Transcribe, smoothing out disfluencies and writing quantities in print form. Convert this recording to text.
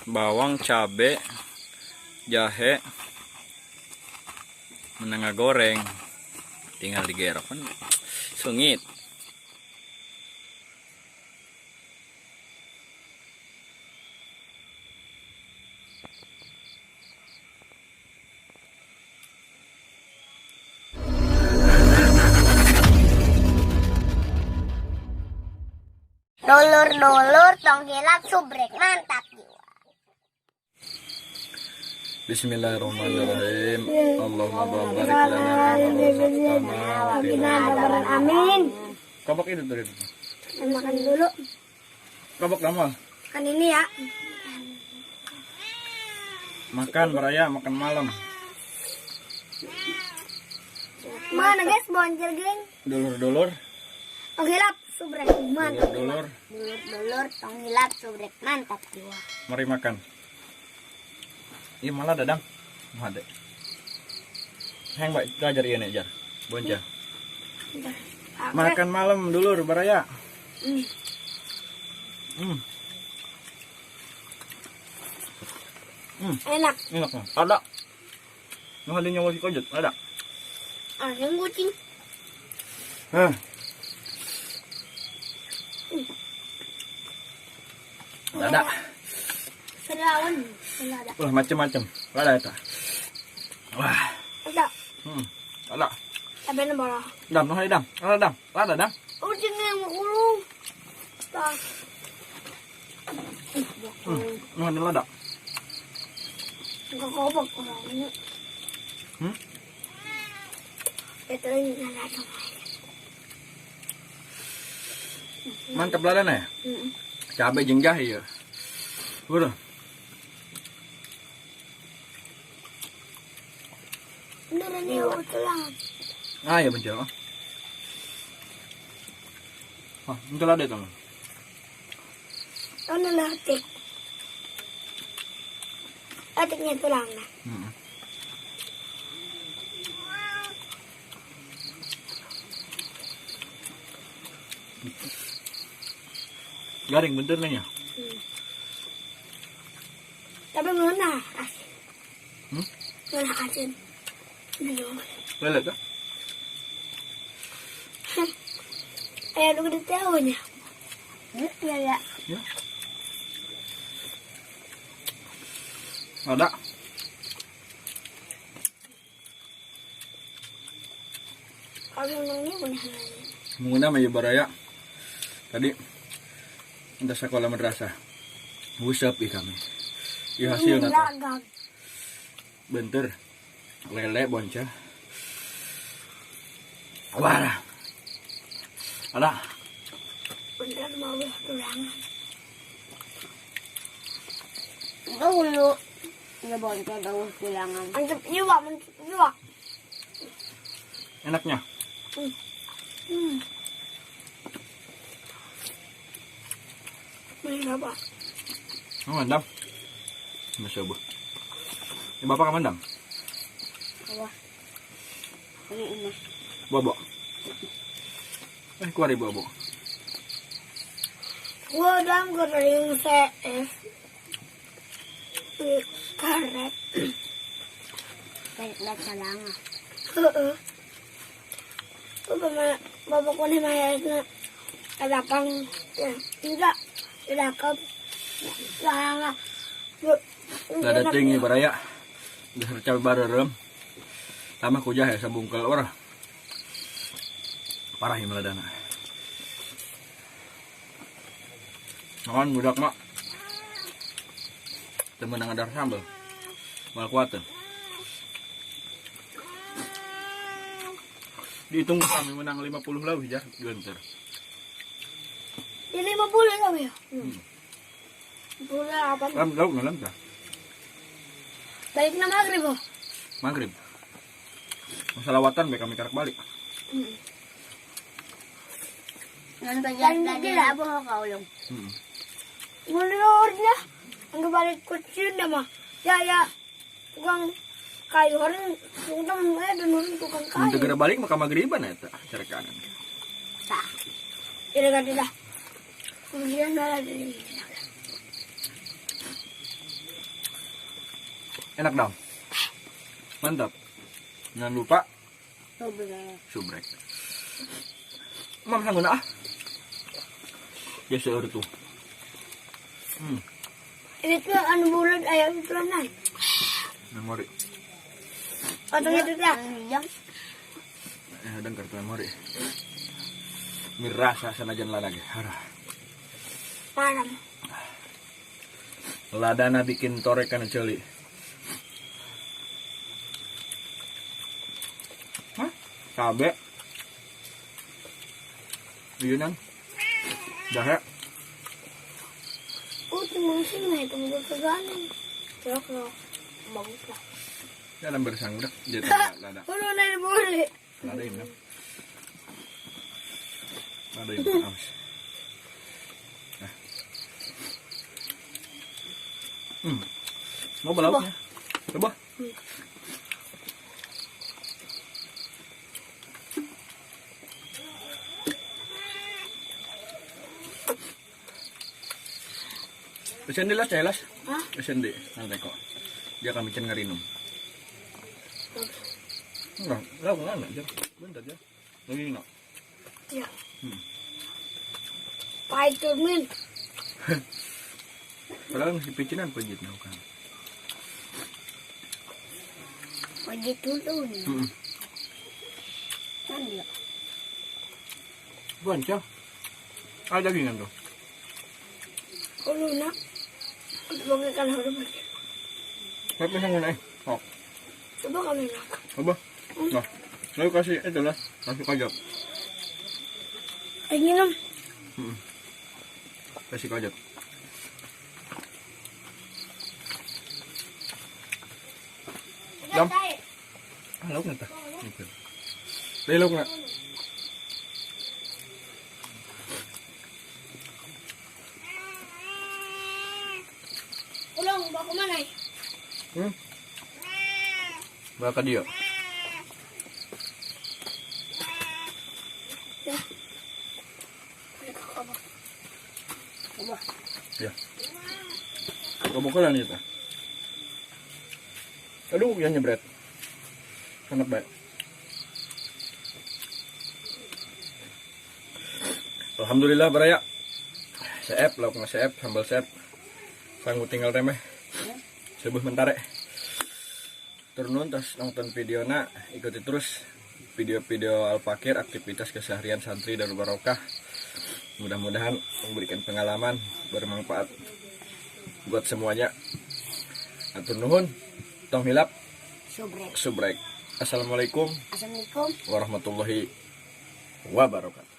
Bawang, cabe, jahe, menengah goreng, tinggal digerok kan sengit. Dulur-dulur tong hilap subrek mantap jiwa. Bismillahirrahmanirrahim. Allahumma barik lana fima razaqtana wa qina adzabannar. Amin. Kabak itu tuh. Makan dulu. Kabak lama. Makan ini ya. Makan beraya, makan malam. Mana guys boncel geng? Dulur-dulur. Tong hilap subrek mantap. Dulur-dulur. Dulur-dulur tong hilap subrek mantap jiwa. Mari makan. Iya malah dadang. Ada. Heng baik belajar iya nih jar. Bonca. Makan malam dulur baraya. Enak. Enak mah. Ada. Nu hali nyawa si kojot, ada. Ada yang kucing. Hah. Ada. Serawan. Ada. Wah, macam-macam. Ada itu. Wah. Ada. Ada. Ada yang bola. Dam, nu hali dam. Ada dam. Ada dam. Kucingnya yang mau kulung. Nu hali lada. Enggak kobok orangnya. Itu ini lada. Mantap lada nih. Cabai jeung jahe ya. Udah. Beneran ya, tulang. Ah ya bencana. Wah, itu lada itu. Ano latik? Latiknya tulang nah. Garing bentuknya. Tapi mana asin? Mana asin? Lele tuh? Ayo udah tahunya. Iya ya. Ya. Ada. Kalau ini punya. Mengundang Maya Baraya. Tadi entah sekolah madrasah. Usap kami. Ya hasilnya tuh. Bentur. Lele bonca. Wah. Ada. Bentar mau tulangan. Dulu. Ya bonca tahu tulangan. Mantap jiwa, mantap jiwa. Enaknya. Beli apa? Oh, mantap. Masya Allah. Ini bapak kapan dam? Wah. Ini ini. Bobo. Keluar ibu bobo. Gua dam kering CS. Karet. Karet salanga. Heeh. Bapak bapak kone mayasna. Ada pang ya, enggak. Tidak kau. Salanga. Ada tinggi baraya. Dasar cabai barerem. Tambah kujah ya sabungkel orang. Parah ya meladana. Makan budak mak. Temen ngadar sambel. Malah kuatin. Dihitung kami menang 50 lebih ya, gencer. Di 50 kami ya. 58. Lam lauk malam dah. Balik na maghrib oh. Maghrib. Masalawatan baik kami karak balik. Ngan tidak apa kau ulung. Menurutnya, ang balik kecil dah mah. Ya ya, tukang kayu orang tukang dan orang tukang kayu. Segera balik maka maghriban ya tak cara kanan. Tak. Tidak tidak. Kemudian lagi. Enak dong. Mantap. Jangan lupa subrek. Mam sangguna ah. Ya seueur tuh. Ini tuh anu bulat ayam tulanan. Memori. Atau itu lah. Dan kartu memori. Mirasa sanajan lada ge. Harah. Parang. Ladana bikin torek kana ceuli. Hah? Cabe. Iya nang. Jahe. Oh, musim mah itu udah kegalan. Terus bagus lah. Dalam bersang udah jadi lada. Oh, nari boleh. Lada ini. Lada ini awas. Nah. Mau belauknya? Coba. SND lah, celas. Hah? SND, nanti kok. Dia akan bikin ngerinum. Enggak, enggak, bentar ya. Lagi enggak? Iya. Pahit turmin. Padahal masih picinan pejit nah kan. Pejit turun. Kan dia. Bukan, Cah. Ada dagingan tuh. Oh, nak. Bagaikan hormat. Tapi sang naik. Oh. Coba kami nak. Coba. Nah, lalu kasih itu lah, kasih kajap. Ini nom. Kasih kajap. Dam. Lauk nggak? Lauk nggak? Ulang, bawa kemana? Bawa ke dia. Ya. Ya. Kebukalan itu. Aduh, yang nyebret. Sangat baik. Alhamdulillah baraya. Seep, lauk seep, sambal seep. Sanggup tinggal remeh. Sebuah mentare. Turun terus nonton videona, ikuti terus video-video Al-Fakir, aktivitas keseharian santri Darul Barokah. Mudah-mudahan memberikan pengalaman bermanfaat buat semuanya. Atur nuhun, tong hilap, subrek. Assalamualaikum. Assalamualaikum warahmatullahi wabarakatuh.